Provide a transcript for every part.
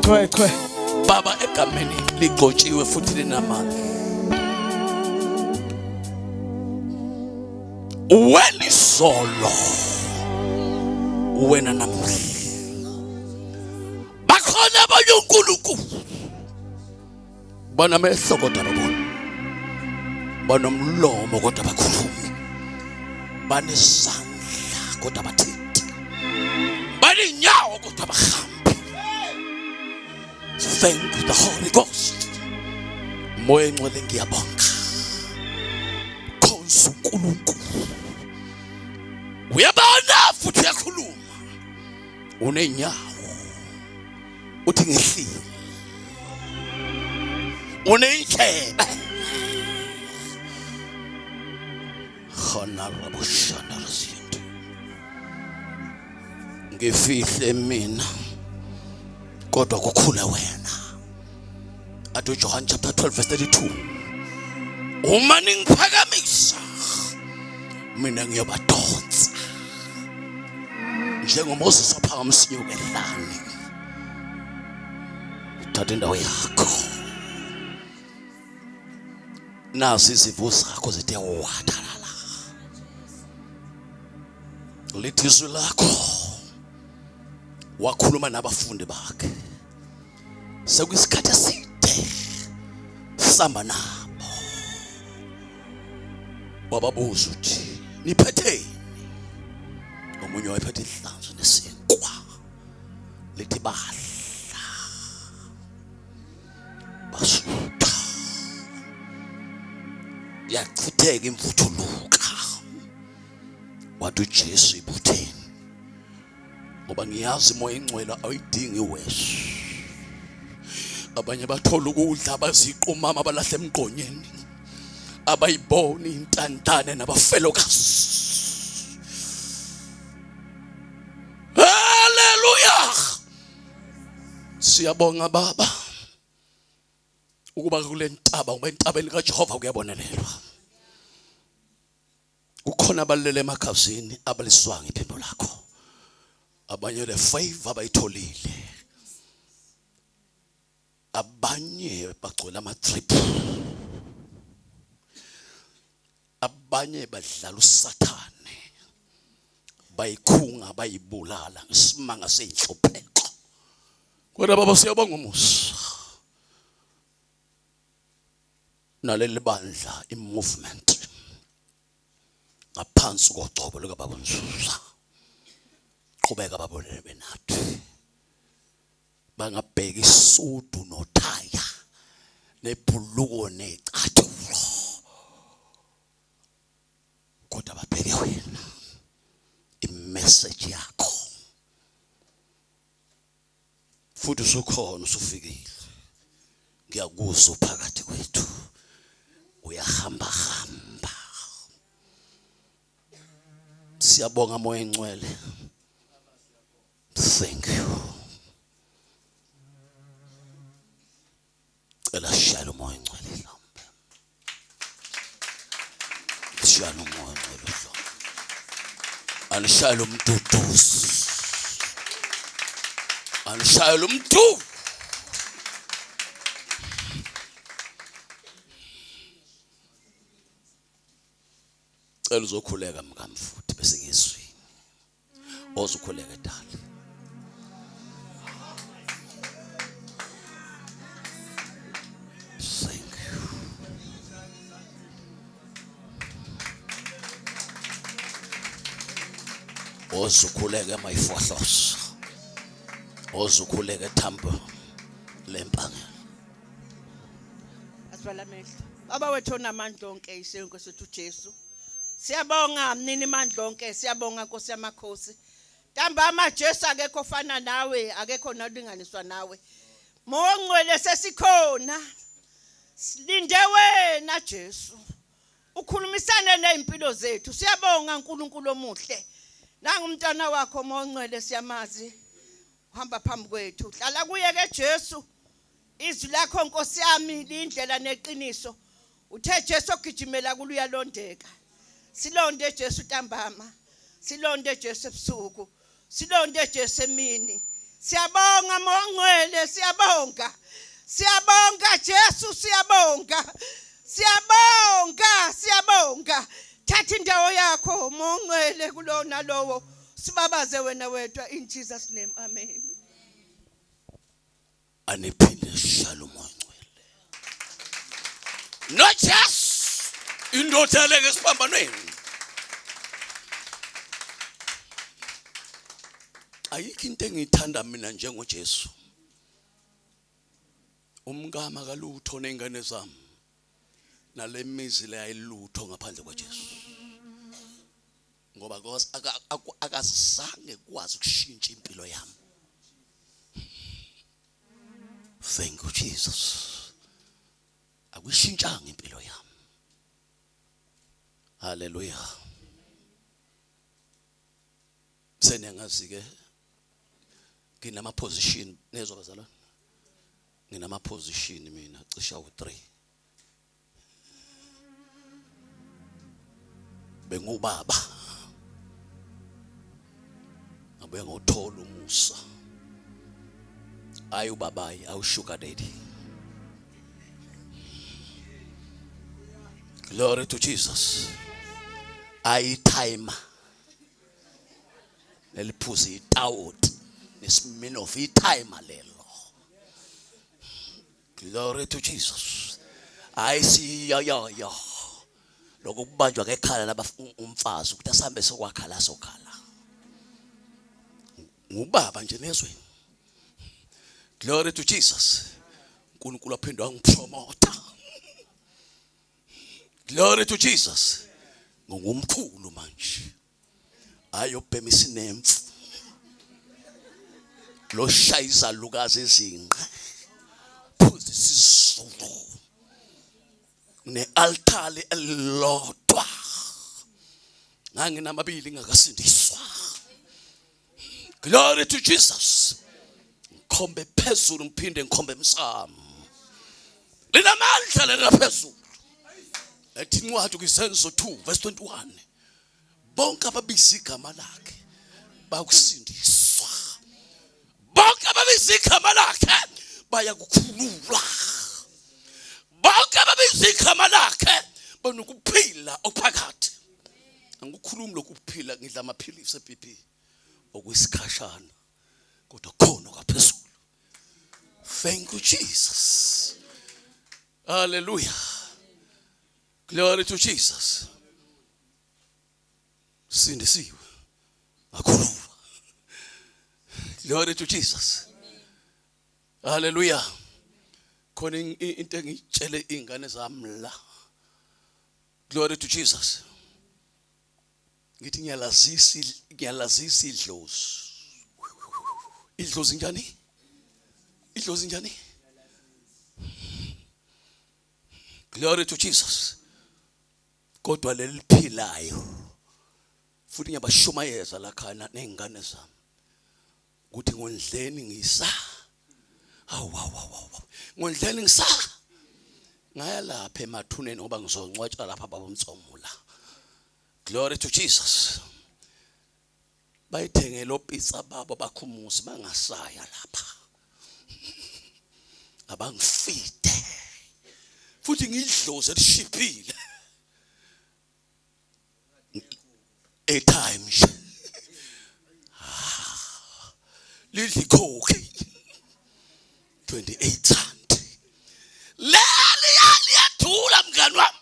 Cwe cwe. Baba egameni ligcotshiwe futhi linamandla. Wena izolo. Wena namuhla. Bakhona abanye uNkulunkulu. Banamehlo kodwa ababoni. Banomlomo kodwa bakhulumi. Banesandla kodwa bathinti. Banenyawo kodwa bahambi. Thank the Holy Ghost. Moya engcwele ngiyabonga. Khonza uNkulunkulu. Uyabona futhi uyakhuluma. Unenyawo uthi ngehlile uneyindlebe khona rabushana rasinto ngifihle mina kodwa kukhule wena athi uJohn chapter 12 verse 32 uma ningiphakamisa mina ngiyobadonsa njengoMoses waphakamisa inyoka ehlane thatha indawo yakho nazi izimvu zakho zithe wathalala lithi izwi lakho wakhuluma nabafundi bakhe sekuyisikhathi eside samba nabo wababuza ukuthi niphetheni omunye wayephethe ihlanzu nesinkwa lithi badla basutha yachitheka imvuthuluka wathi uJesu ibutheni ngoba ngiyazi imoya ingcwele awuyidingi iwesu abanye bathola ukudla baziqumama balahle emgqonyeni abayiboni intandane nabafelokazi haleluya siyabonga baba ukuba kule ntaba ngoba entabeni kaJehova kuyabonelelwa kukhona abalele emakhazini abaliswanga iphimbo lakho abanye le favor abayitholile abanye bagcwele ama trip abanye badlala usathane bayikhunga bayibulala ngesimanga seyinhlupheko kodwa baba siyabonga umusa naleli bandla i-movement ngaphansi kogcobo lukababa Nzuza qhubeka babonele benathi bangabheka isudu nothaya nebhuluko necathulo kodwa babheke wena imessage yakho futhi usukhona usufikile ngiyakuzwa phakathi kwethu uyahamba hamba siyabonga moya engcwele thank you cela shayela umoya engcwele ihlombe shayela umoya engcwele ihlombe anishayela umduduzi anishayela umdu cela uzokhuleka mkamfuthi bese ngizwini ozukhuleke dali thank you ozukhuleke mayifohloso ozukhuleke thambo lempangelo Asivala amehlo. Baba wethu onamandla onke isenkosi ethu Jesu. Siyabonga mnini mandla onke, siyabonga Nkosi yamakhosi. Ntambama Jesu akekho ofana nawe, akekho nolinganiswa nawe. Moya ongcwele sesikhona. Silinde wena Jesu. Ukhulumisane nezimpilo zethu. Siyabonga uNkulunkulu omuhle. Nangu umntwana wakho Moya ongcwele siyamazi. Uhamba phambi kwethu. Hlala kuye ke Jesu. Izwi lakho Nkosi yami liyindlela neqiniso. Uthe Jesu ogijimela kulo uyalondeka. Silonde Jesu ntambama. Silonde Jesu ebusuku. Silonde Jesu emini. Siyabonga Mongcwele, siyabonga. Siyabonga Jesu, siyabonga. Siyabonga, siyabonga. Thatha indawo yakho Mongcwele kulona lowo. Sibabaze wena wedwa in Jesus name. Amen. Aniphinde shalom ongcwele. No Jesu indoda yaleke esiphambanweni. Ayikho into engiyithanda mina njengoJesu. Umkama kalutho nezingane zami. Nalemizi le ayilutho ngaphandle kwaJesu. Ngoba akazange kwazi ukushintsha impilo yami. Thank you Jesus. Akuyishintshanga impilo yami. Hallelujah. Seniyangazi ke nginama position nezwa bazalwane. Nginama position mina cisha u3. Bengubaba. Ngabuye ngothola umusa. Ayi ubabayi awu sugar daddy. Glory to Jesus. Ayi timer. Leliphuza itawuti nesiminofu itimer lelo. Glory to Jesus. Hayi siya ya ya. Lokho kubanjwa ngekhala laba umfazi ukuthi asambe sokwakhala sokhala. Ngubaba nje nezweni. Glory to Jesus. uNkulunkulu aphinde wangipromota. Glory to Jesus. Ngungumkhulu manje. Ayobhema isinemfu. Lo shaya izalukazi ezinqe. Phuza isizulu. Ne-altare elilodwa. Nganginamabili ngakasindiswa. Glory to Jesus. Ngikhombe phezulu ngiphinde ngikhombe emsamo. Linamandla lena phezulu. Ethi incwadi kwisenzo 2 verse 21. Bonke ababiza igama lakhe bakusindiswa. Bonke ababiza igama lakhe bayakukhululwa. Bonke ababiza igama lakhe banokuphila okuphakathi. Angikukhulumi lokuphila ngidla amaphilisi eBP okwisikhashana kodwa khona kwaphezulu. Thank you Jesus. Hallelujah. Glory to Jesus. Sindisiwe. Ngakhululwa. Glory to Jesus. Hallelujah. Khona into engitshele izingane zami la. Glory to Jesus. Ngithi ngiyalazisa ngiyalazisa idlozi. Idlozi njani? Idlozi njani? Glory to Jesus. Kodwa leliphilayo futhi ngiyabashumayeza la khana nezingane zami. Ukuthi ngondleni ngisa. Awu awu awu. Ngondleni ngisa. Ngaya lapha emathuneni ngoba ngizongcwatshwa lapha baba uMtsomula. Glory to Jesus. Bayithengele opizza babo bakhumuzi bangasaya lapha. Abangifide. Futhi ngidlozi elishiphile. Airtime nje. Lidla ikhokhi. 28 rand. Leli liyadula mngani wami.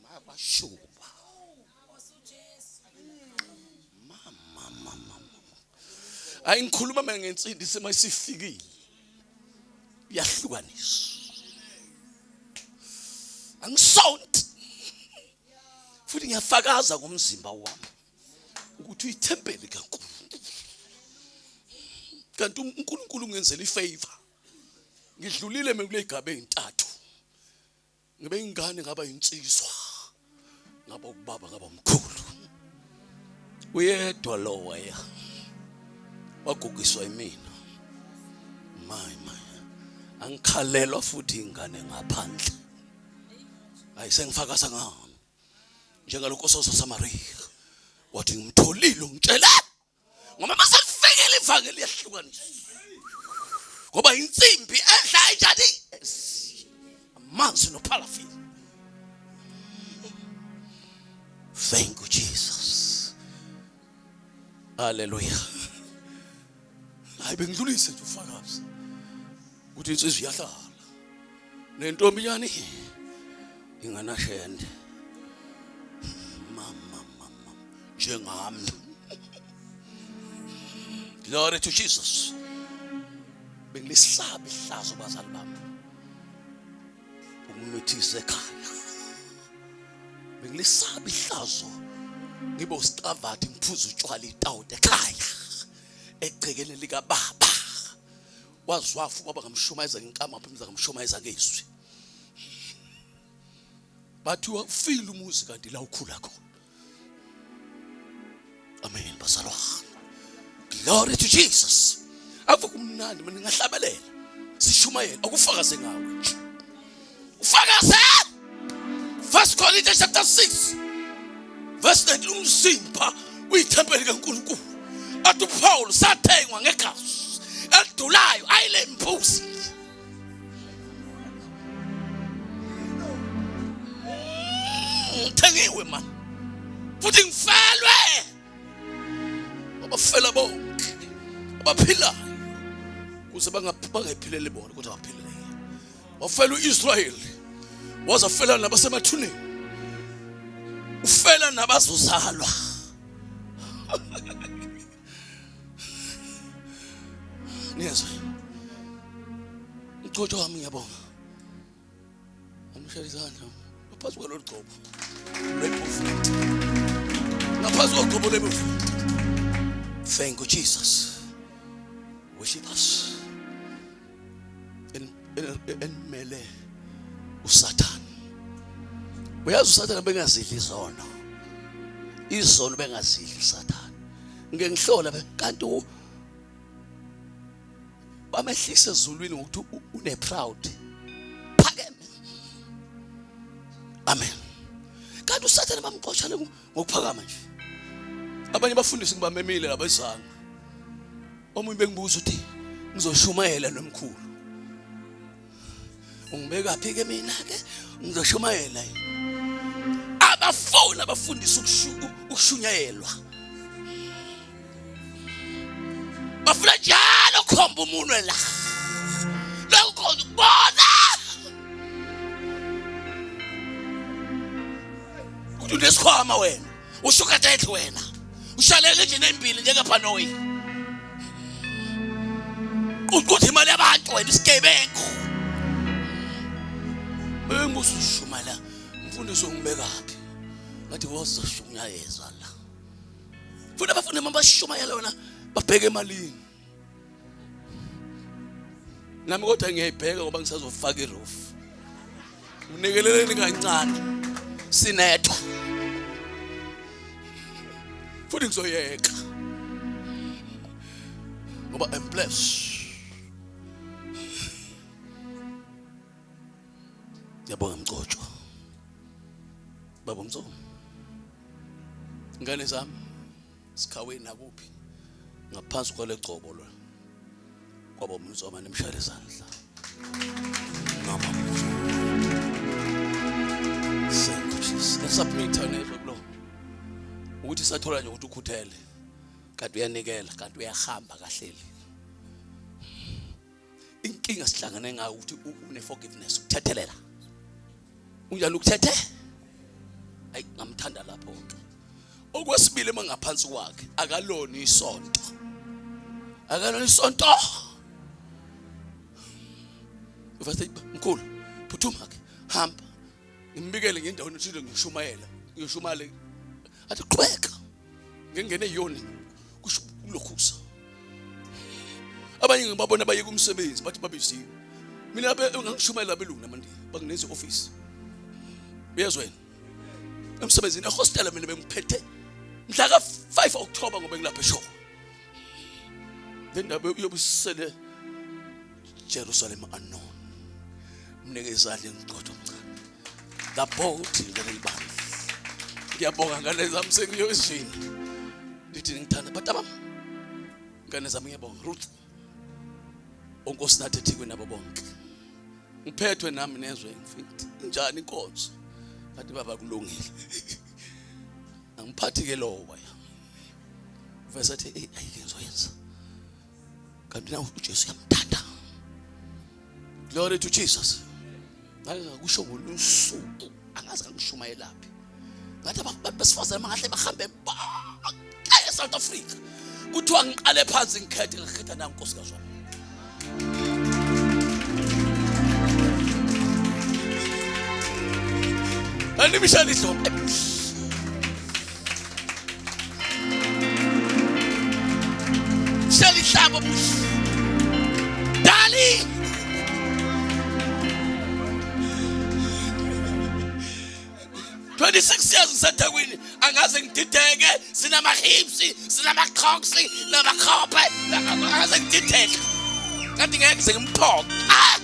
Mabashuba. Mama mama. Ayi ngikhuluma mina ngensindiso mayisifikile. Iyahlukanisa. Angisonti. Futhi ngiyafakaza ngomzimba wami ukuthi uyithempeli kaNkulunkulu. Kanti uNkulunkulu ungenzela ifavor. Ngidlulile mina kule igaba ezintathu. Ngibe ingane ngaba insizwa. Ngaba ubaba ngaba umkhulu. Uyedwa lo waya. Wagugiswa imina. My my. Angikhalelwa futhi ingane ngaphandle. Hayi sengifakaza ngami. Njengalokho soso Samaria. Wathi ngimtholile ungitshela. Ngoba maselifikile Ivangeli liyahlukanisa. Ngoba insimbi edla enjani? Amanzi nophalafini. Thank you Jesus. Hallelujah. Hayi bengidlulise nje ufakazi. Ukuthi insizwa iyahlala. Nentombi yani inganashende. Mama mama njengami. Glory to Jesus. Bengilisaba ihlazo bazali bami. Ukumithisa ekhaya. Bengilisaba ihlazo. Ngibe usicavathi ngiphuza utshwala itawuti ekhaya. Egcekeni lika baba. Wazwafa ubaba ngamshumayeza ngenkama phimza ngamshumayeza ngezwi. Bathi ufile umuzi kanti la ukhula khona. Amen bazalwane. Glory to Jesus. Ave kumnandi mina ngingahlabelela. Sishumayela akufakaze ngawe nje. Ufakaze. First Corinthians chapter 6 verse 19 umzimba uyithempeli kaNkulunkulu. Athi uPaul sathengwa ngegazi elidulayo ayilembuzi. Ngithengiwe man. Futhi ngifelwe. Abafela bonke abaphilayo kuze bangayiphileli bona kodwa baphilele yena. Wafela uIsrayeli. Waze afela nabasemathuneni. Ufela nabazozalwa. Niyezwa? Mgcotshwa wami ngiyabonga. Amshaya izandla. Ngaphansi kwalolu gcobo lwe-movement. Ngaphansi kogcobo lwe-movement. Thank you Jesus. Worship us. Enimele uSathane. Uyazi uSathane bengazidli izono. Izono bengazidli uSathane. Ngike ngihlola kanti bamehlisa ezulwini ngokuthi une proud. Phakeme. Amen. Kanti uSathane bamxosha ngokuphakama nje. Abanye bafundisi ngibamemile labezanga. Omunye bengibuza ukuthi ngizoshumayela nomkhulu. Ungibeka phi ke mina ke ngizoshumayela yini? Abafuni abafundisi ukushunyayelwa. Bafuna njalo khomba umunwe la. Lokho ukubona. Uthi unesikhwama wena. Ushuka death wena. Ushalele nje nembili njengaphanoyi. Uqutha imali yabantu wena isigebengu. Bengibusushumala mfundisi ungibekaphi? Ngathi wozoshunyayezwa la. Funa abafundi uma bashumayela wena babheke emalini. Nami kodwa ngiyayibheka ngoba ngisazofaka iroof. Unikeleleni kancane. Sinethwa. Futhi ngizoyeka. Ngoba I'm blessed. Ngiyabonga mgcotshwa. Baba Mtsomo. Ingane zami sikhaweni nakuphi ngaphansi kwale gcobo lo. Kwaba uMtsomo nimshayele izandla. Mama Mtsomo. Thank you Jesus. Submit nezwe kulo. Ukuthi sathola nje ukuthi ukhuthele. Kanti uyanikela, kanti uyahamba kahleli. Inkinga sihlangane ngayo ukuthi une forgiveness, ukuthethelela. Unjani ukuthethe? Ayi ngamthanda lapho ke. Okwesibili uma ngaphansi kwakhe akalona isonto. Akalona isonto. Ufase mkhulu phuthuma ke hamba ngimbikele ngendawo ethile ngishumayela ngishumayele athi qhubeka ngengene yoni kusho kulokhusa abanye ngibabona bayeka umsebenzi bathi babiziwe mina ngangishumayela abelungu namandiya banginenza i-office uyezwa yena emsebenzini ehostela mina bengiphethe mhla ka-5 October ngoba ngilapha eshowe le ndaba iyobusele Jerusalem unknown mnike izandla engigcotho omncane the boat leli bandla ngiyabonga ngale zami sengiyo ezwini ndithi ngithanda but abam. Ngane zami ngiyabonga Ruth. Onkosinathi eThekwini nabo bonke. Ngiphethwe nami nezwe ngifike njani inkonzo. Ngathi baba kulungile. Angiphathi ke lowo waya. Vese athi hey ayike ngizoyenza. Kanti na uJesu uyamthanda. Glory to Jesus. Ngake ngakusho ngolunye usuku angazi ngangishumayelaphi. Ngathi abantu besifazane mangahle bahambe bonke eSouth Africa. Kuthiwa ngiqale phansi ngikhethe ngikhetha na nkosikazi wami. Animishana ihlombe. Shela ihlabo Dali. 26 years ngiseThekwini angaze ngidideke sinama-hips sinama-crocs namakhophe angaze ngidideke kanti ngeke ngize ngimphoqe ah!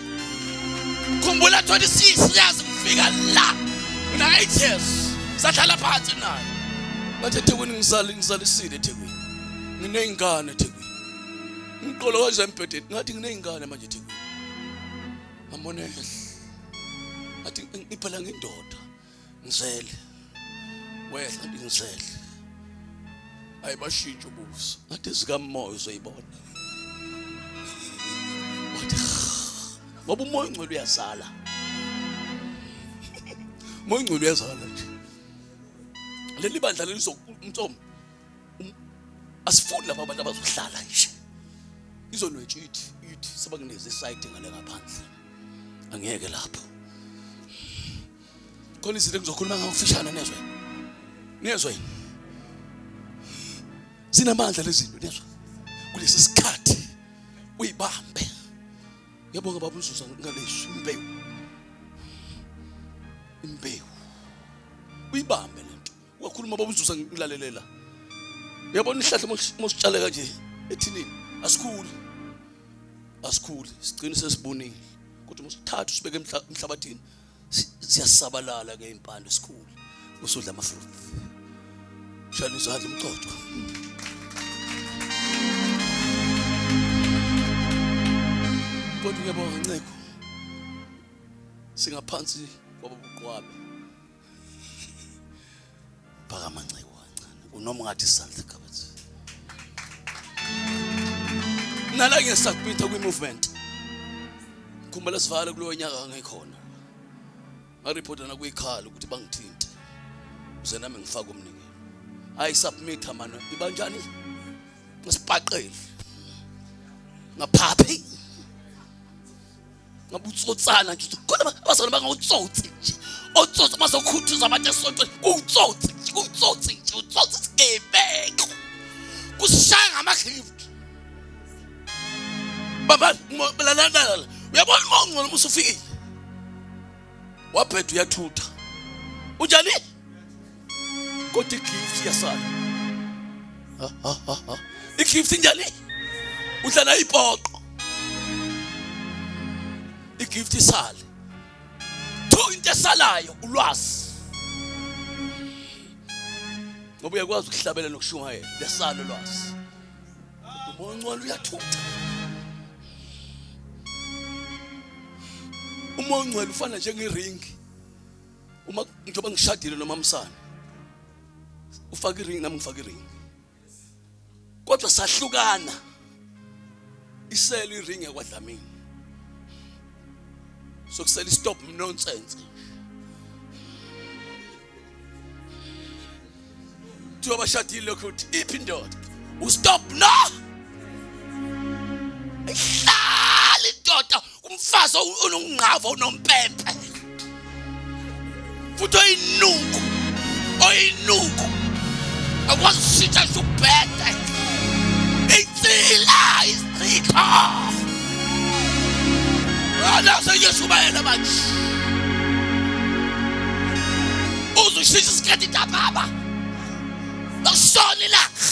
Khumbula 26 years ngifika la ngina 8 years sahlala phansi naye bathi eThekwini ngisali ngisalisile eThekwini ngineyingane eThekwini ngiqolo kanje embhedeni ngathi ngineyingane manje eThekwini ngambona ehle ngathi ngiphela ngindoda ngizele wehla ngathi ngizele ayibashintshe ubuso ngathi zikamoya uzoyibona wathi ngoba umoya ongcwele uyazala umoya ongcwele uyazala nje leli bandla lelizokumtsomo um, asifuni laba abantu abazohlala nje izonwetsha ithi ithi sebakuneze isayidi ngale ngaphandle angiyeke lapho khona izinto engizokhuluma ngawo kufishane nezwe niyezwa yini zinamandla lezi zinto niyezwa kulesi sikhathi uyibambe ngiyabonga baba uzuza ngaleswi imbewu imbewu uyibambe lento Wakhuluma baba uzuza ngilalelela. Uyabona isihlahla mositshale kanje ethinini asikhuli. Asikhuli, sigcine sesibonile. Kodwa mosithatha usibeke emhlabathini siyasabalala ke impande sikhule. Usudla ama fruit. Shaya izandla umcoco. Kodwa ngiyabonga Nceko. Singaphansi kwababuqwabe. Phakama nceku kancane. Unoma ungathi isandla khabathi. Nala ngiyasubmit kwi movement. Khumbula sivale kulowo nyaka ngikhona. Ngareporta na kuyikhala ukuthi bangithinte. Uze nami ngifake umnikelo. Ayi submit manje ibanjani? Ngisipaqele. Ngaphaphi. Ngabe utsotsana nje khona abazalwane bangawutsotsi nje otsotsi bazokhuthuza abantu esontweni utsotsi nje utsotsi nje utsotsi isigebengu kusishaya ngama-gift baba lalalala uyabona uma ungcono uma usufikile wabheda uyathutha unjani kodwa igift iyasala igift injani udlala ipoqo igift isale two into esalayo ulwazi ngoba uyakwazi ukuhlabela nokushumayela liyasala ulwazi umoya ongcwele uyathutha umoya ongcwele ufana njengeringi uma njengoba ngishadile nomamsana ufaka iring nami ngifaka iring kodwa sahlukana isele iring yakwadlamini sokusela istop nonsense kuthiwa bashadile lokho uthi iphi indoda ustop no ihlala indoda umfazi onongqava onompempe futhi oyinuku oyinuku akwazi ukushintsha ngisho ubhede insila isichitho Nase ngishumayela manje uzushintsha isikhathi ntambama Lokushona ilanga.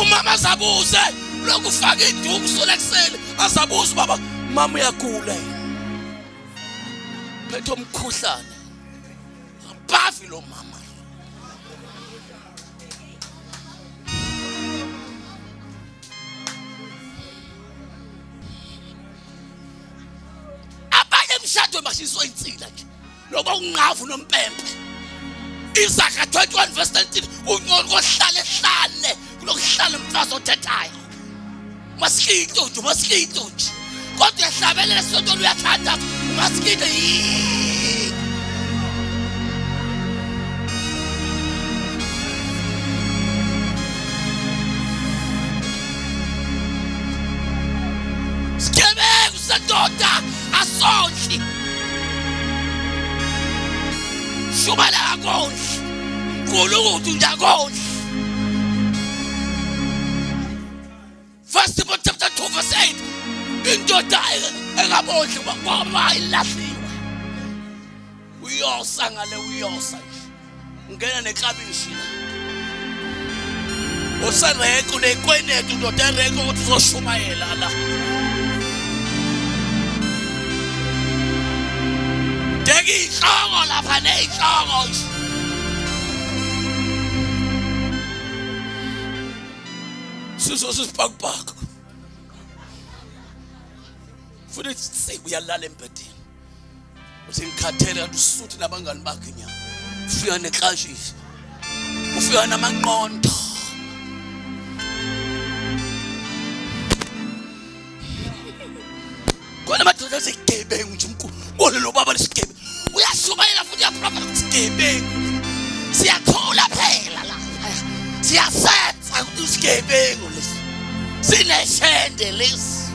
Umama azabuze lokufaka iduku sona ekuseni azabuze ubaba mama uyagula phethe umkhuhlane abavi lo mama. Bashiswa insila nje. Loba unqavu nompempe. Isaka 21 verse 19 ungcono kohlale hlale kulokuhlala umfazi othethayo. Masikito nje, masikito nje. Kodwa uyahlabelela esontweni uyathandaza, umasikito yini? Sigebengu sendoda asondli. Shumela akondli. Nkulunkulu nje akondli. First Timothy chapter 2 verse 8. Indoda engabondli ngoba ilahliwe. Uyosa ngale uyosa nje. Ungena neklabishi la. Userenki unekwenetu ndoda erenki ukuthi uzoshumayela la. Deka inhloko lapha neyinhloko nje. Sizo sisibhakubhaka. Futhi siku uyalala embhedeni. Uthi ngikhathele kanti usuthi nabangani bakhe nya. Ufika neklashi. Ufika namanqondo. Khona amadoda azigebengu nje umkhulu. Bona lo baba lesigebengu. Uyashumayela futhi uyaprofetha ukuthi sigebengu. Siyakhula phela la. Siyasenza ukuthi isigebengu lesi. Sineshende lesi.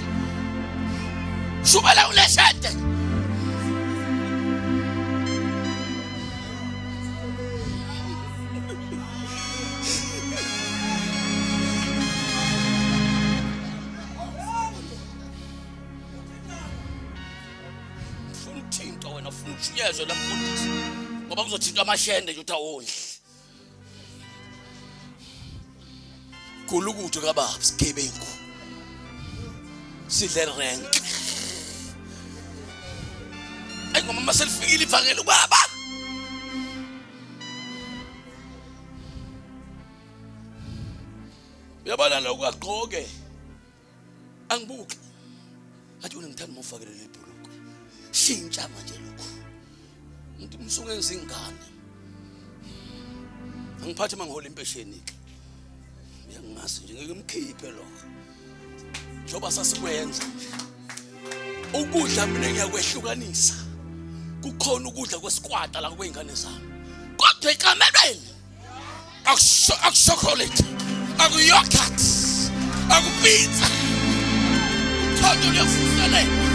Shumela uneshende. Ufuna ukuthintwa wena ufuna ukushunyezwa la mfundisi ngoba kuzothintwa amashende nje uthi awondli. Gulukudu kababa sigebengu. Sidle rank. Ayi ngoba maselifikile ivangeli ubaba. Uyabona lokhu agqoke. Angibuke. Athi wena ngithanda uma ufakele leli bhulukwe. Shintsha manje lokhu. Umuntu umsuke enza ingane. Angiphathi uma ngihola impesheni ke. Uyangazi nje ngeke ngimkhiphe lokho. Njengoba sasikwenza nje. Ukudla mina ngiyakwehlukanisa. Kukhona ukudla kwesikwata la kwey'ngane zami. Kodwa ekamelweni akushokolate akuyogurt akupizza uthando luyavuselelwa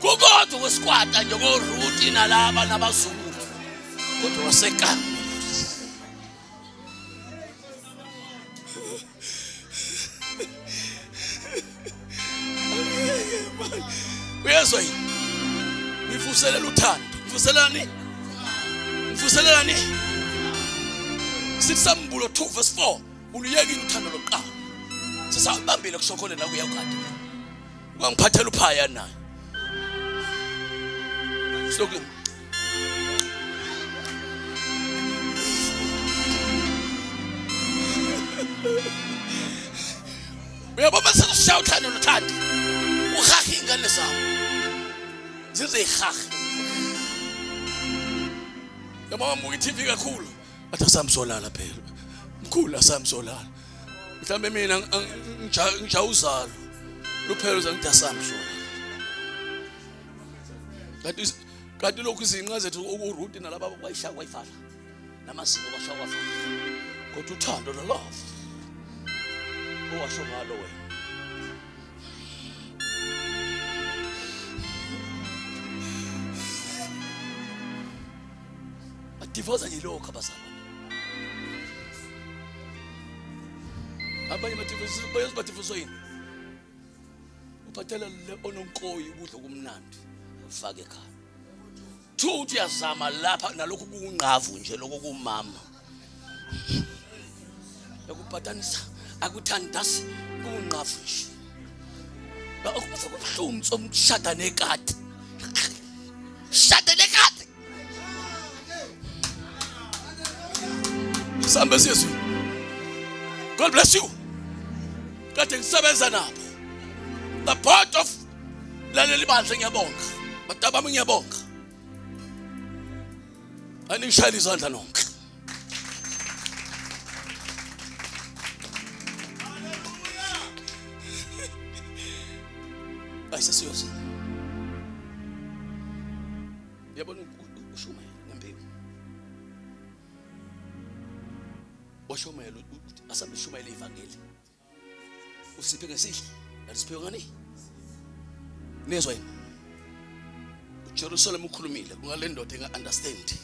kukodwa kwesikwata nje koruti nalaba nabazukulu kodwa wasekama Uyezwa yini? Ngivuselela uthando. Ngivuselelani? Ngivuselelani? Sithi Sambulo 2 verse 4 uluyekile uthando lokuqala. Sisabambile kushokhole la kuya ukade. Wangiphathela uphaya naye. Silokhu Uyabona sekushaya uthando nothando. Uhaha ingane zami. Zize ihaha. Yabona mbuka i-TV kakhulu. Athi asamsolala phela. Mkhulu asamsolala. Mhlambe mina ngijawuzalo. Luphela uza ngithi asamsolala. Kanti kanti lokhu izinqa zethu okuruti nalaba kwayishaya kwayifala. Namazinyo kwashaya kwafala. Kodwa uthando no love. Owasho ngalo wena. Badivoza nje lokho abazalwane. Abanye badivoza bayazi badivozwa yini? Uphathela le ononkoyi ukudla okumnandi ufake ekhaya. Two uthi uyazama lapha nalokhu kungqavu nje lokho kumama. Yakubhatanisa akuthandasi kungqavu nje. Okufa kubuhlungu ukushada nekati. Shada nekati. Asambe siyezwini. God bless you. Kade ngisebenza nabo. The part of laleli bandla ngiyabonga. Bantu bami ngiyabonga. Aningishayele izandla nonke. Ayisesiyoze. Yabona ushumayela ngembewu. Washumayela uthi asambe shumayela ivangeli. Usiphe ngesihle, alisiphiwe ngani? Niyezwa yini? uJerusalem ukhulumile kungale ndoda enga understand.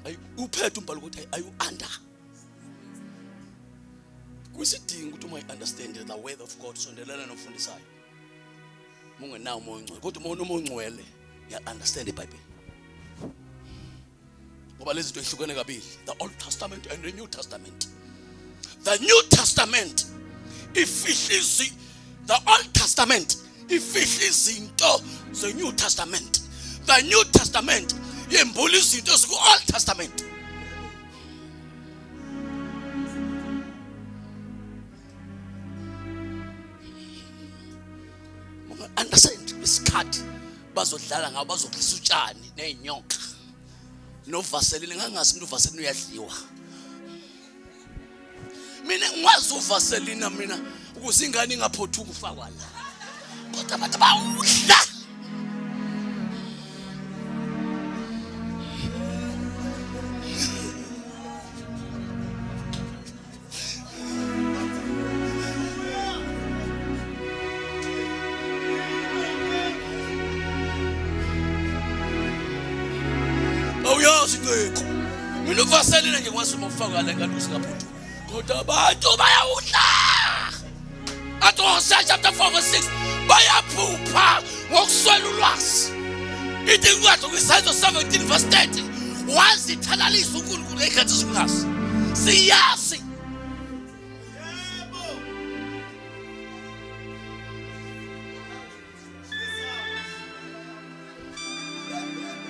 Ayi uphethe umbhalo ukuthi ayu under. Kuyisidingo ukuthi uma understand the word of God sondelana nomfundisayo. Mungenawo umoya ongcwele kodwa uma unomoya ongcwele ya understand iBhayibheli. Ngoba lezi zinto ehlukene kabili, the Old Testament and the New Testament. The New Testament ifihla the Old Testament ifihla izinto ze New Testament. The New Testament yembula izinto eziku Old Testament. Understand isikhathi bazodlala ngawo bazodlisa utshani nezinyoka novaseline ngangazi umuntu uvaseline uyadliwa. Mina ngikwazi uvaselina mina ukuze ingane ingaphothuki ufakwa la, kodwa abantu bawudla. Awuyazi nceko, mina uvaselina nje ngikwazi uma ufakwa la ingane ukuze ingaphothuki, kodwa abantu bayawudla. Athi Hosea chapter 4 verse 6 bayaphupha ngokuswela ulwazi. Ithi incwadi kwisenzo 17 verse 30 wazithalalisa uNkulunkulu ngey'khathi zokungazi. Siyazi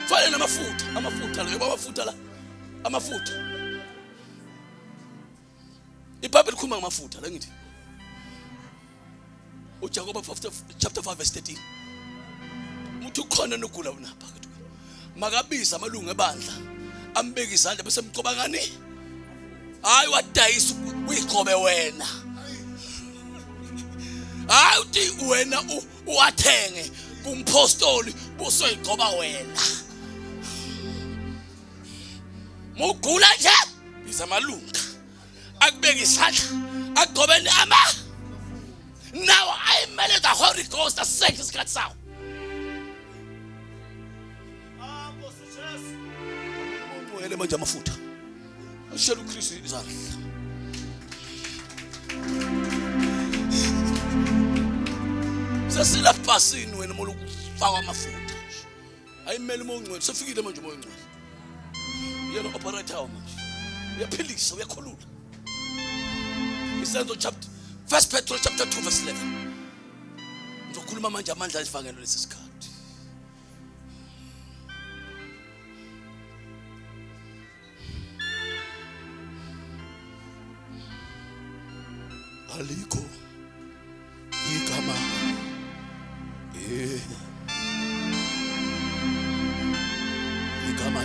fane namafutha, amafutha la, yebo amafutha la, amafutha. IBhayibheli likhuluma ngamafutha la ngithi. uJakobe chapter 5 verse 13. Uthi ukhona nogula unaphakathi kwenu. Makabiza amalungu ebandla ambeke izandla bese mgcoba ngani? Hayi wadayisa uyigcobe wena. Hayi uthi wena uwathenge kumpostoli busoyigcoba wena. Mugula nje biza amalunga akubeke isandla agcobeni ama now ayimele the Holy Ghost asenke isikhathi sawo. Ungcwele manje amafutha ashela uKristu izandla. Sesilapha wena molo kufakwa amafutha. Ayimele umoya ongcwele, sefikile manje umoya ongcwele. Yena operator manje. Uyaphilisa, uyakhulula. Isenzo chapter 1 Petro chapter 2 verse 11. Ngizokhuluma manje amandla esivangelo lesi sikhathi. Alikho igama igama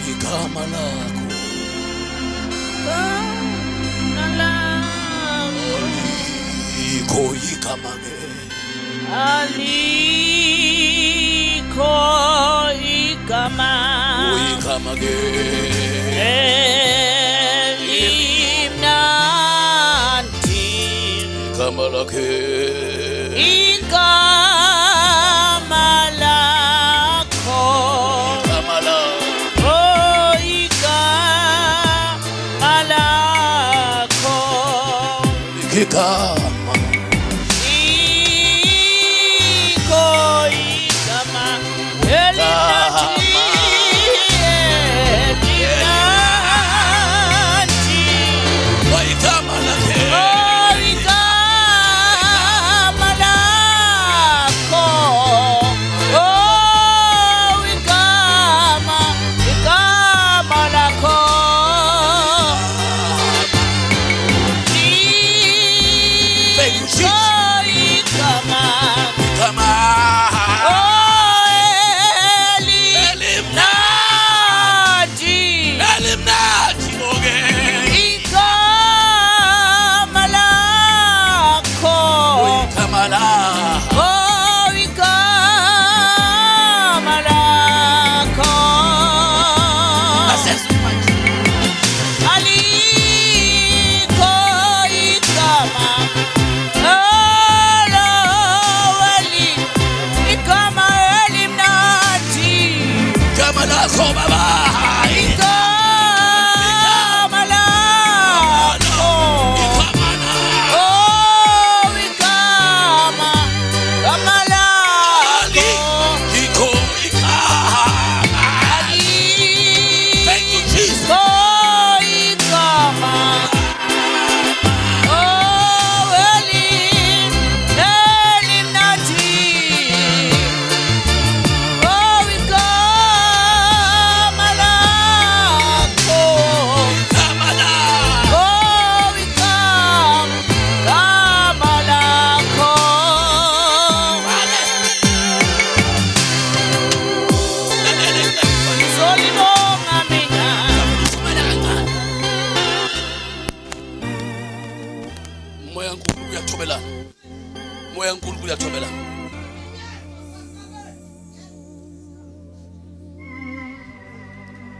igama lakho alikho igama ke alikho igama igama ke elimnandi igama lakhe igama lakho igama lakho oh igama lakho igama ikho igama elimnandi elimnandi igama lakhe oh igama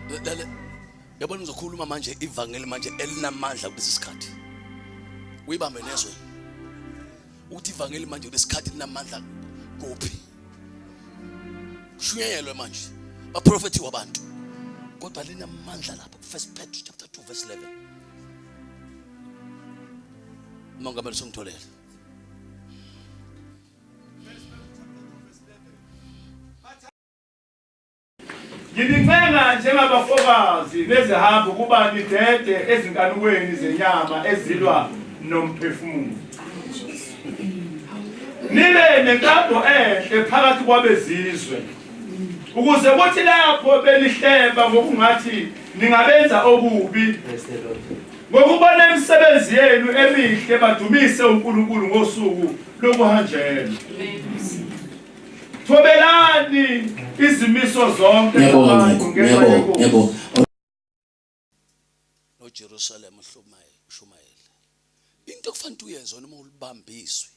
Lale yabona ngizokhuluma manje ivangeli manje elinamandla kulesi sikhathi. Uyibambe nezwe. Ukuthi ivangeli manje kulesikhathi linamandla kuphi? Kushunyayelwe manje. Baprofethiwe abantu. Kodwa linamandla lapha First Peter chapter 2 verse 11. Mongameli songitholele. Nginincenga njengabafokazi nezihambi ukuba nidede ezinkanukweni zenyama ezilwa nomphefumulo. Nibe nenkambo enhle phakathi kwabezizwe ukuze kuthi lapho benihleba ngokungathi ningabenza okubi ngokubona imisebenzi yenu emihle badumise uNkulunkulu ngosuku lokuhanjelwa. Thobelani izimiso zonke Ngiyabonga zabantu Nceku, ngenxa ngiyabonga, yeNkosi. ngiyabonga. NoJerusalem uhlumayele, ushumayele. Into okufanele uyenze noma ulibambiswe.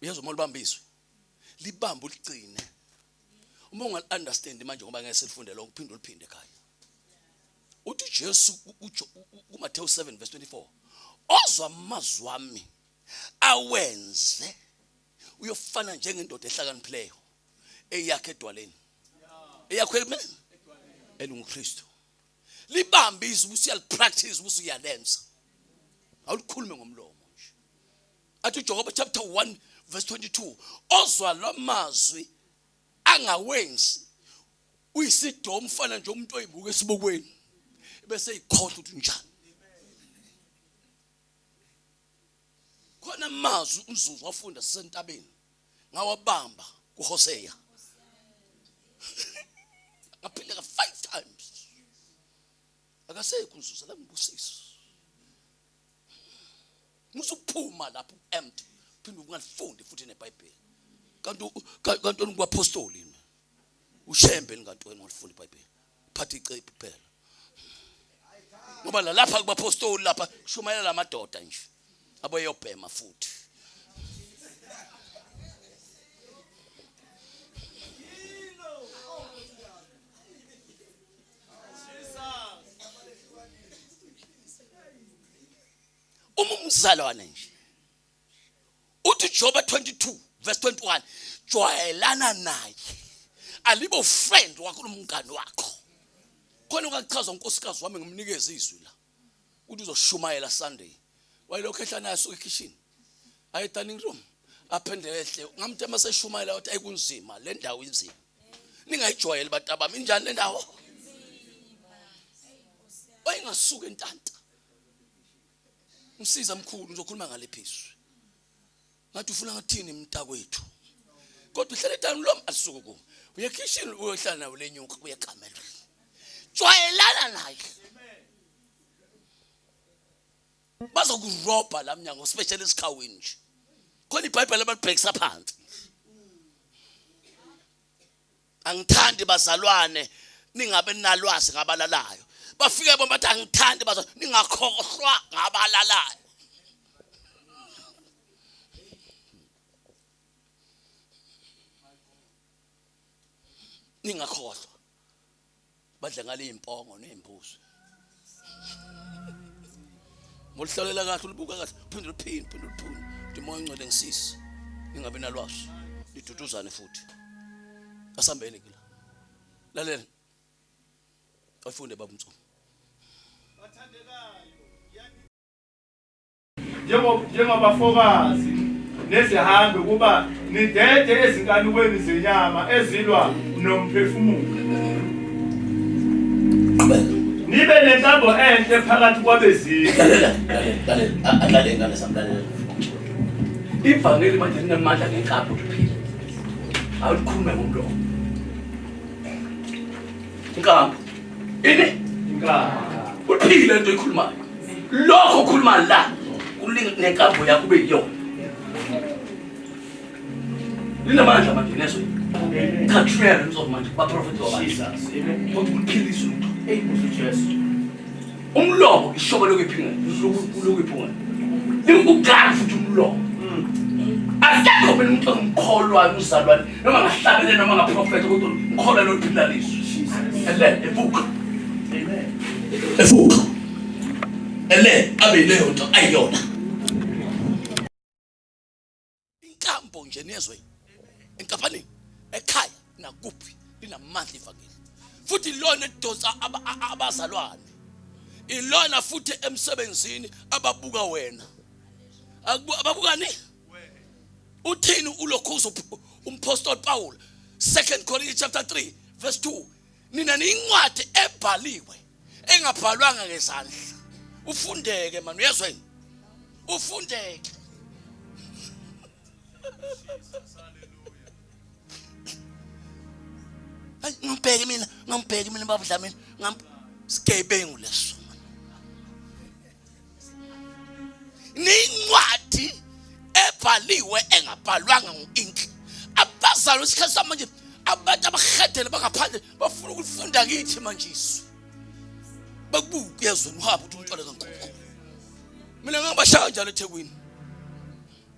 Uyezwa uma ulibambiswe. Libambe uligcine. Uma ungal-understand manje ngoba ngeke silifunde lonke uphinde uliphinde ekhaya. Uthi uJesu kuMathewu 7 verse 24 ozwa amazwi wami awenze uyofana njengendoda ehlakaniphileyo eyakhe edwaleni eyakho elinguKristu libambe izwi usiyalipractice usuyalenza awulikhulume ngomlomo nje athi uJobe chapter 1 verse 22 ozwa lamazwi angawenzi uyisidomu ufana nje umuntu oyibuka esibukweni bese ikhohlwa ukuthi unjani khona amazwi umzuzu wafunda sisentabeni ngawabamba kuHosea ngaphinda ka 5 times akasekho umzuzu la ngibusisa musuphuma lapho empty phinde ungalifundi futhi neBhayibheli kanti kanti ungwapostoli ushembe ninganto wena walifunda iBhayibheli phatha icephu kuphela ngoba la lapha kubapostoli lapha kushumayela lamadoda nje aboyobhema futhi uma umzalwane nje uthi Joba 22 verse 21 jwayelana naye alibo friend wakho nomngani wakho khona ungachaza unkosikazi wami ngimnikeze izwi la uthi uzoshumayela Sunday wayelokhu ehla naye asuke ekhishini aye dining room aphinde ehle ngamthi uma seshumayela wathi ayikunzima le ndawo inzima ningayijwayeli batabami injani le ndawo wayengasuka entanta Ngisiza mkhulu ngizokhuluma ngaliphi izwi. Ngathi ufuna ngathini mntakwethu. Kodwa uhlele etani lo asuke ku. Uye kitchen uyohlala nawo lenyuka uye kamelweni. Jwayelana naye. Bazokurobha la mnyango special esikhawini nje. Khona iBhayibheli abalibhekisa phansi. Angithandi bazalwane ningabe nalwazi ngabalalayo. Bafike bona bathi angithandi bazalwane ningakhohlwa ngabalalayo. Ningakhohlwa. Badla ngale impongo nezimbuzi. Ngoluhlalela kahle ulibuka kahle uphinde uliphinde uphinde uliphinde. Uthi moya ongcwele ngisisi. Ningabe nalwazi. Niduduzane futhi. Asambeni ke la. Lalela. Afunde baba Mtsomo. Njengobafokazi nezihambi ukuba nidede ezinkanukweni zenyama ezilwa nomphefumulo. Nibe nenkambo enhle phakathi kwabezizwe. Lalela, lalela, lalela, lalela ingane zami lalela. Ivangeli manje linamandla ngenkambo liphila. Awulikhulume ngomlomo. Inkambo. Ini? Inkambo. Uphile into oyikhulumayo. Lokho okhuluma la kulingenkambo yakho ube yiyona. Linamandla manje nezwe. Cha kushumayela umzobo manje baprofeti wabantu. Jesus. Amen. Kodwa uliphilisa umuntu. Hey, Nkosi Jesu. Umlomo ishoba lokuyiphingela, lokuyiphungela. Lingugala futhi umlomo. Akekho Akekho mina umuntu engimkholwayo umzalwane noma ngahlabele noma ngaprofetha kodwa ngikholwa lolu phila lizwi. Ele evuka. Amen. Evuka. Ele abe leyo nto ayiyona. Inkambo nje niyezwe. Enkampanini ekhaya nakuphi linamandla ivangeli. Futhi lona edonsa abazalwane. Ilona futhi emsebenzini ababuka wena. Ababukani? Uthini ulokhuza umpostoli Paul 2 Corinthians chapter 3 verse 2 nina niyincwadi ebhaliwe engabhalwanga ngezandla ufundeke mani uyezwa yini ufundeke hayi ngibheke mina ngambheki mina baba Dlamini ngam sigebengu leso nincwadi ebhaliwe engabhalwanga ngo-ink abazalwa isikhathi samanje abantu abahedele bangaphandle bafuna ukufunda kithi manje izwi bakubuke ezweni uhambe ukuthi umntwana kaNkulunkulu mina ngangibashaya njalo eThekwini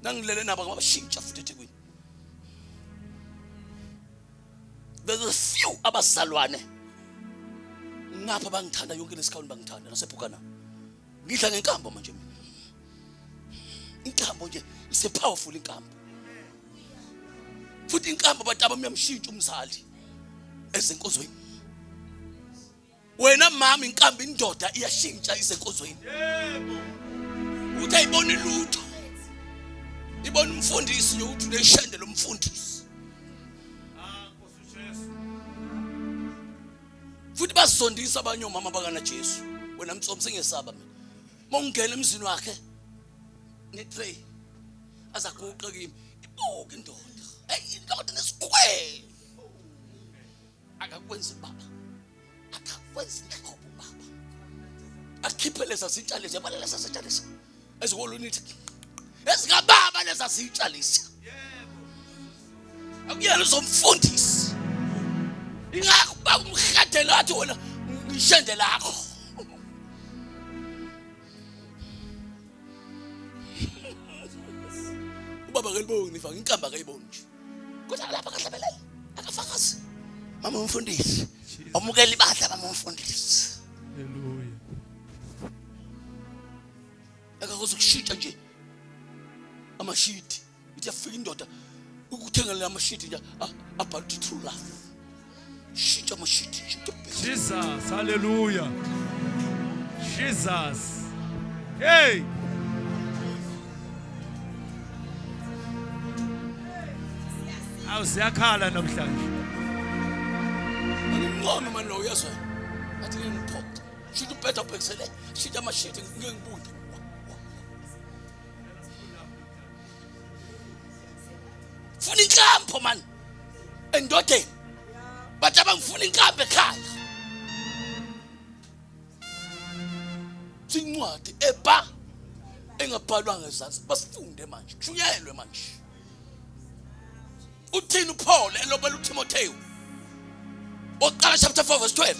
nangilele nabo ngabashintsha futhi eThekwini there's a few abazalwane ngapha bangithanda yonke lesikhawu bangithanda nasebhukana ngidla ngenkambo manje mina inkambo nje ise powerful inkambo futhi inkambo abantu abamyamshintsha umzali ezinkonzweni wena mama inkambi indoda iyashintsha izenkonzweni Yebo. Uthi ayiboni lutho ibona umfundisi nje uthi uneshende lomfundisi Ah, Nkosi Jesu. Futhi basondisa abanye omama bakana Jesu wena mtsomi sengesaba mina mawungena emzini wakhe ngetray azaguqa kimi ibuka indoda hey indoda nesikhwele akakwenzi baba akakwenzi nhlobo baba akhiphe leza zitsha lezi yabona leza zitsha lezi ezikolunithi ezikababa leza zitsha lezi akuyena uzomfundisi ingakho baba umhadela athi wena ngishende lakho ubaba keliboni ifaka inkamba akayiboni nje kodwa lapha akahlabelele akafakazi mama umfundisi omukela ibandla mama umfundisi Hallelujah. akakwazi ukushintsha nje amashidi ithi yafika indoda ukuthenga la mashidi nje abhala ukuthi true love shintsha amashidi nje Jesus hallelujah Jesus hey Awu siyakhala namhlanje. Angimncome mani lo uyezwa. Athi ngeke ngiphoxe. Shintsha ubheda ubhekisele. Shintsha amashidi ngeke ngibude. Funa inkampo man. Endodeni. Bathi abangifuna inkampo ekhaya. Sincwadi eba engabhalwanga ezansi basifunde manje kushunyelwe manje uthini uPaul elobela uTimothewu oqala chapter 4 verse 12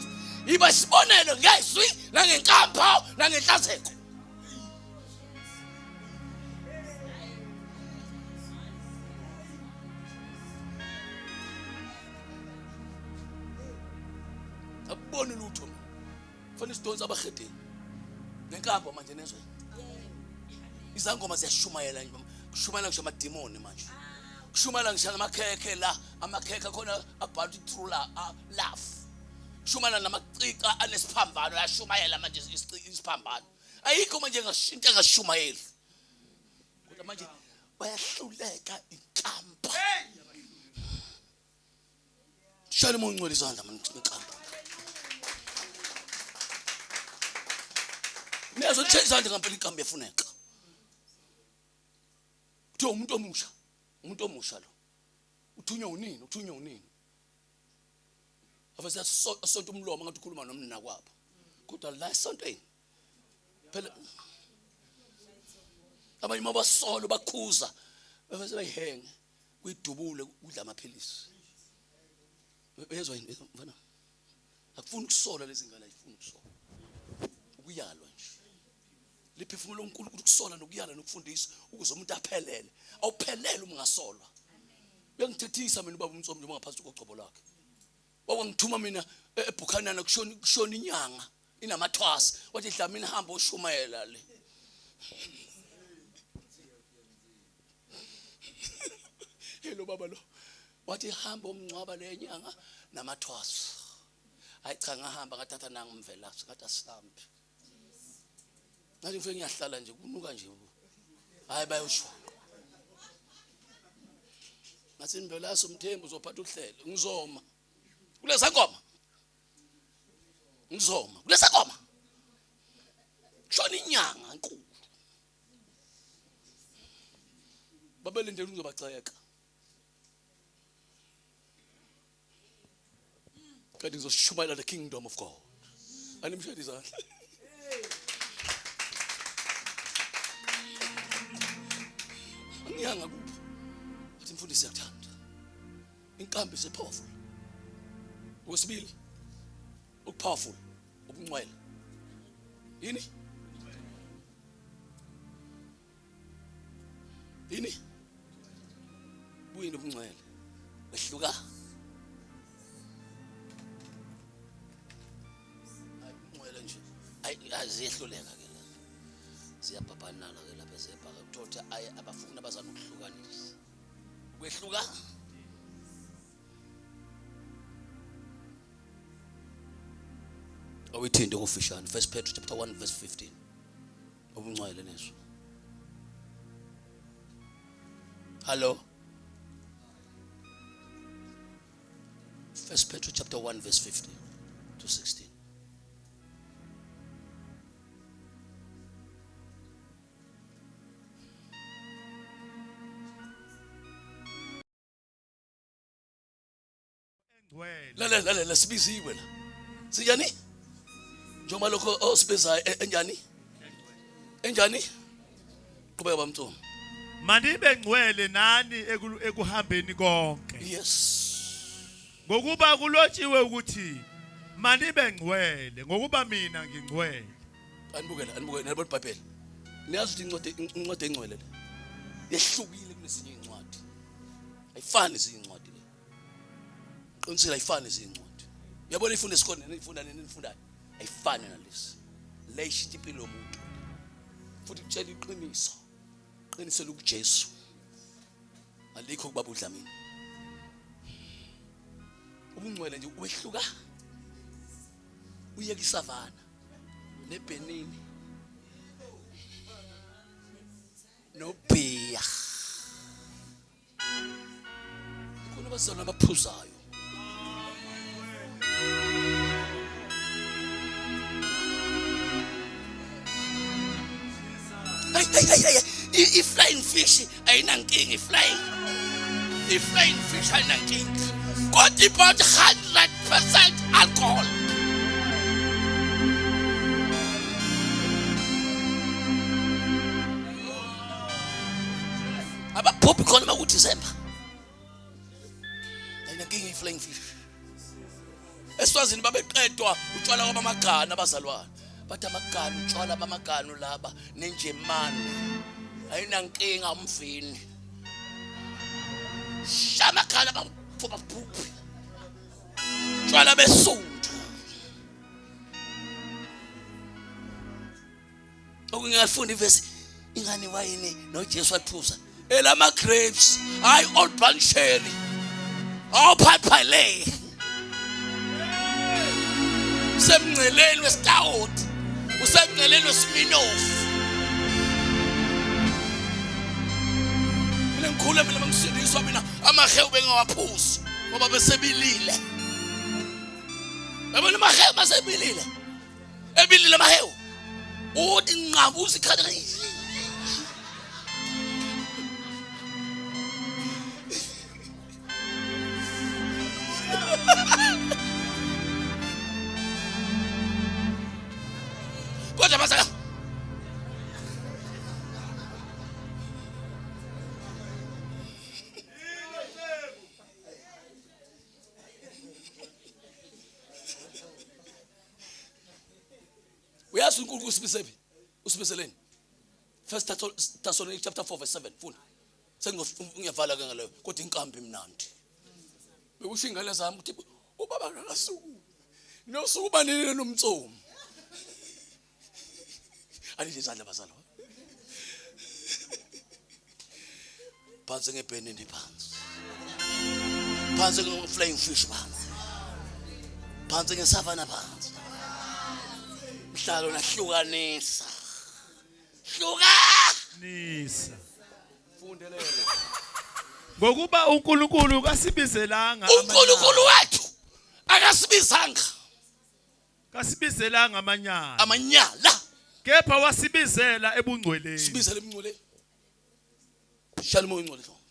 yiba isibonelo ngezwi nangenkambo nangenhlanzeko akuboni lutho fanele sidonse abahedeni nenkambo manje nezwe izangoma ziyashumayela nje kushumayela ngisho amadimoni manje kushumayela ngisho namakhekhe la amakhekhe akhona abhalwa ukuthi true love kushumayela namacica anesiphambano ayashumayela manje isiphambano ayikho manje engashintsha engashumayeli kodwa manje bayahluleka inkambo Shayela umoya ongcwele izandla mani inkambo. Niyazwa nje izandla ngempela inkambo iyafuneka. Kuthiwa umuntu omusha, umuntu omusha lo. Uthunywa unini, uthunywa unini. Avese asonta umlomo ngathi ukhuluma nomnina kwabo. Kodwa la esontweni phela abanye mabasolo bakhuza bese bayihenge kuyidubule udla amaphilisi uyezwa yini mfana akufuni ukusola lezi ngane ayifuni ukusola ukuyalwa nje Liphefumulo uNkulunkulu ukusola nokuyala nokufundisa ukuze umuntu aphelele. Awuphelele uma ungasolwa. Uyangithethisa mina ubaba uMtsomi njengoba ngaphansi kogcobo lwakhe. Wawangithuma mina eBukhanana kushona kushona inyanga inamathwasa. Wathi Dlamini hamba oshumayela le. Hello baba lo. Wathi hamba omngcwaba le nyanga namathwasa. Hayi cha ngahamba ngathatha nangimvelaphi ngathi asihambe. Ngathi ngifike ngiyahlala nje kunuka nje. Hayi bayoshuqa. Ngathi Mvelase umthembu uzophatha uhlelo ngizoma. Kulesa ngoma. Ngizoma. Kulesa ngoma. Shona inyanga enkulu. Babelindele ukuzobaceka. Kanti ngizoshumayela the kingdom of God. Animshayele izandla. Angiyanga kuphi. Athi mfundisi siyakuthanda. Inkambi is powerful. Okwesibili ukupowerful ubungcwele. Yini? Yini? Buyini ubungcwele? Wehluka. Hayi ubungcwele nje. Ayi aziyehluleka ke lapha. Ziyabhabhanana ke lapha ziyabhaka kuthothi ayi abafuni abazana ukuhlukanisa. Kwehluka. Awuyithinte ngofishane. 1 Petro chapter 1 verse 15. Ubungcwele nezwi. Hello. 1 Petro chapter 1 verse 15 to 16. Engcwele. Lalela lalela sibiziwe la. Sinjani? Njengoba lokho osibizayo enjani? Enjani? Qhubeka bamthomo. Manibe ngcwele nani ekuhambeni konke. Yes. Ngokuba kulotshiwe ukuthi manibe ngcwele ngokuba mina ngingcwele. Anibukele anibukele nalibona iBhayibheli. Niyazi ukuthi incwadi incwadi engcwele le. Yehlukile kunezinye incwadi. Ayifani ezinye incwadi le. Qinisile ayifani ezinye incwadi. Uyabona ifunda esikoleni nifunda nini nifundayo. Ayifani nalesi. Le ishintsha impilo yomuntu. Futhi kutshela iqiniso. Qiniso lokuJesu. Alikho kubaba uDlamini. Ubungcwele nje wehluka. Uyeka isavana neBenini. Nobhiya. Khona abazalwane abaphuzayo. Hey hey hey hey i-flying fish ayinankinga i-flying i-flying fish ayinankinga kodwa about 100% alcohol ababhubhi khona uma kuDecember ayinankinga i-flying fish eswazini babeqedwa utshwala kwabamagana abazalwane bathi amaganu utshwala bamaganu laba nenjemane ayinankinga umvini shamakhala babhubhi tshwala besundu Okungafunda ivesi ingane wayini noJesu waliphuza. Elama grapes, hayi old bansheli. Awuphaphale. Usemngceleni wesitawuti. Usemngceleni wesiminofu. Mina ngikhule mina mangisindiswa mina amahewu bengawaphuzi ngoba besebilile. Yabona amahewu masebilile. Ebilile amahewu. Uthi nqabuza ikhanda Kodwa bazala Uyazi uNkulunkulu usibisephi? Usibiseleni? First Thessalonians chapter 4 verse 7 funda. Sengiyavala ke ngaleyo kodwa inkambi imnandi. Bekusho ingane zami ukuthi ubaba akakasuki. Nosuku nini nomtsomi. Anidle izandla bazalwa. Phansi ngebhenini phansi. Phansi nge-flying fish phansi. Phansi ngesavana phansi. Mhlalo nahlukanisa. Hluka! Nisa. Fundelele. Ngokuba uNkulunkulu kasibizelanga uNkulunkulu wethu akasibizanga kasibizelanga amanyala amanyala kepha wasibizela ebungcweleni. Sibizele ebungcweleni. Shaya umoya ongcwele hlombe.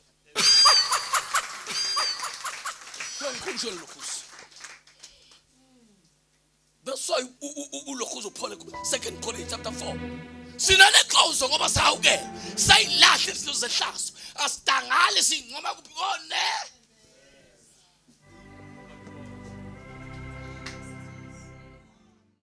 Shaya lokhu. That's why ulokhu uzophole Second Corinthians chapter 4. Sinale clause ngoba sawukela. Sayilahle izinto zehlazo. Asidangale singcoma kuphi kone.